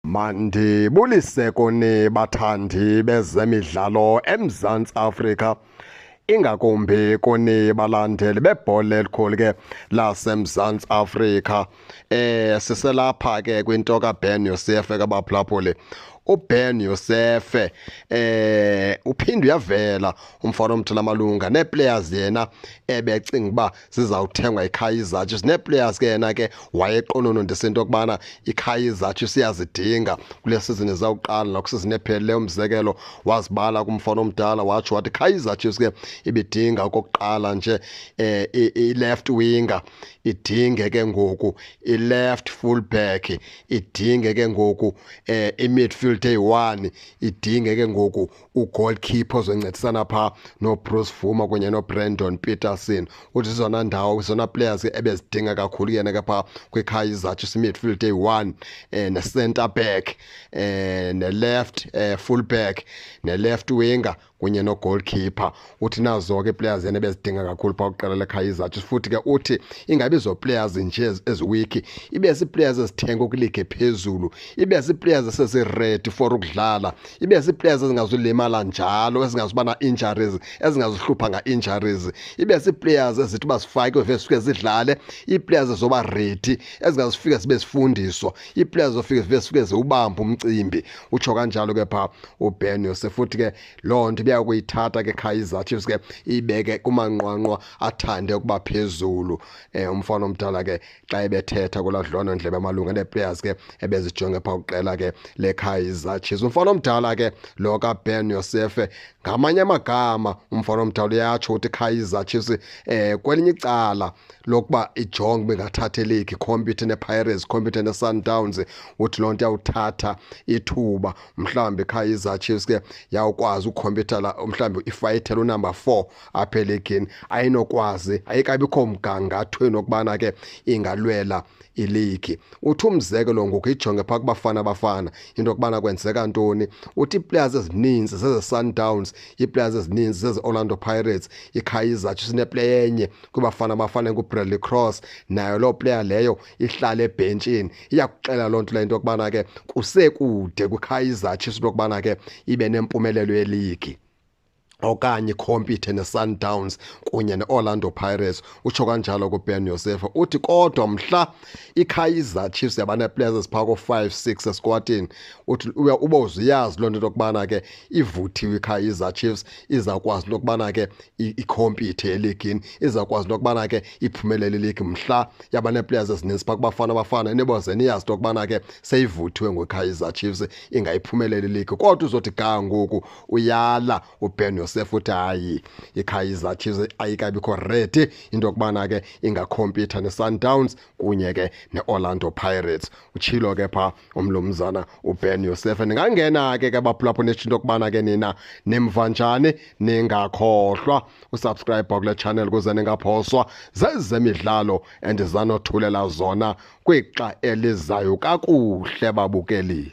Mandibulise kuni bathandi bezemidlalo eMzantsi Afrika, ingakumbi kuni balandeli bebhola elikhulu ke laseMzantsi Afrika. Siselapha ke kwinto kaBen Youssef kabaphulaphuli. UBen Youssef uphinde uyavela umfana omthela malunga nee-players yena ebecinga uba zizawuthengwa yiKaizer Chiefs, nee-players ke yena ke wayeqononondisa into yokubana iKaizer Chiefs iyazidinga kule sizini izawuqala nakwisizini ephelileyo. Umzekelo wazibala kumfana omdala, watsho wathi iKaizer Chiefs ke ibidinga okokuqala nje i-left winger, idinge ke ngoku i-left full back, idinge ke ngoku i-midfield eyi-1, idinge ke ngoku ugoalkeeper ozoncedisana phaa noBruce Bvuma kunye noBrandon Petersen. Uthi zizona ndawo, zizona players ke ebezidinga kakhulu yena ke phaa kwiKaizer Chiefs, i-midfield eyi-1, ne-center back, ne-left full back, ne-left winger kunye no-goalkeeper. Uthi nazo ke players yena ebezidinga kakhulu phaa kwiqela leKaizer Chiefs. Futhi ke uthi ingabi zo players nje eziweak, ibe zii-players ezithengwe kwiligi ephezulu, ibe zii-players esezi-ready for ukudlala, ibe zii-players ezingazulimala njalo, ezingazuba na-injuries, ezingazuhlupha nga-injuries, ibe zii-players ezithi uba zifake vele zifike zidlale, ii-players ezoba ready, ezingazufika zibe zifundiswa, ii-players zofike zibe zifike ziwubambe umcimbi. Utsho kanjalo ke phaa uBen Youssef. Futhi ke loo nto ibiya kuyithatha ke Kaizer Chiefs ke ibeke kumanqwanqwa athande ukuba phezulu. Umfana omdala ke xa ebethetha kulaa dliwano-ndlebe malunga nee-players ke ebezijonge phaa kwiqela ke leKaizer Chiefs, umfana omdala ke lo kaBen Youssef, ngamanye amagama umfana omdala uyatsho uthi Kaizer Chiefs kwelinye icala lokuba ijonge uba ingathatha iligi, icompete nePirates, icompete neSundowns, uthi loo nto yawuthatha ithuba mhlawumbi iKaizer Chiefs ke yawukwazi ukhompyutha la, mhlawumbi ifayithele unumber 4 apha eligini. Ayinokwazi, ayikabikho mgangathweni wokubana ke ingalwela iligi. Uthi umzekelo ngoku ijonge phaa kuBafana Bafana into yokubana kwenzeka ntoni. Uthi ii-players ezininzi zeze-Sundowns, ii-players ezininzi zeze-Orlando Pirates. IKaizer Chiefs ineplayer enye kwiBafana Bafana nguBradley Cross, nayo loo player leyo ihlala ebhentshini. Iyakuxela loo nto leyo into yokubana ke kusekude kwiKaizer Chiefs into yokubana ke ibe nempumelelo yeligi okanye ikhompyuthe neSundowns kunye neOrlando Pirates. Utsho kanjalo kuBen Youssef. Uthi kodwa mhla iKaizer Chiefs yaba nee-players eziphaa ko-5 6 esquadini, uthi uba uzuyazi loo nto into yokubana ke ivuthiwe iKaizer Chiefs, izawukwazi into yokubana ke ikhompyuthe eligini, izawukwazi into yokubana ke iphumelele iligi mhla yaba nee-players ezininzi phaa kuBafana Bafana. Niboze niyazi into yokubana ke seyivuthiwe nguKaizer Chiefs, ingayiphumelela iligi. Kodwa uzothi ga ngoku uyala uBen Youssef, uthi hayi, iKaizer Chiefs ayikabikho ready into yokubana ke ingakhompyutha neSundowns kunye ke neOrlando Pirates. Utshilo ke phaa umlumzana uBen Youssef. Ningangena ke baphulaphula nitsho into yokubana ke nina nimva njani. Ningakhohlwa usubscribe kule channel ukuze ningaphoswa zezemidlalo endizanothulela zona kwixa elizayo. Kakuhle babukeli.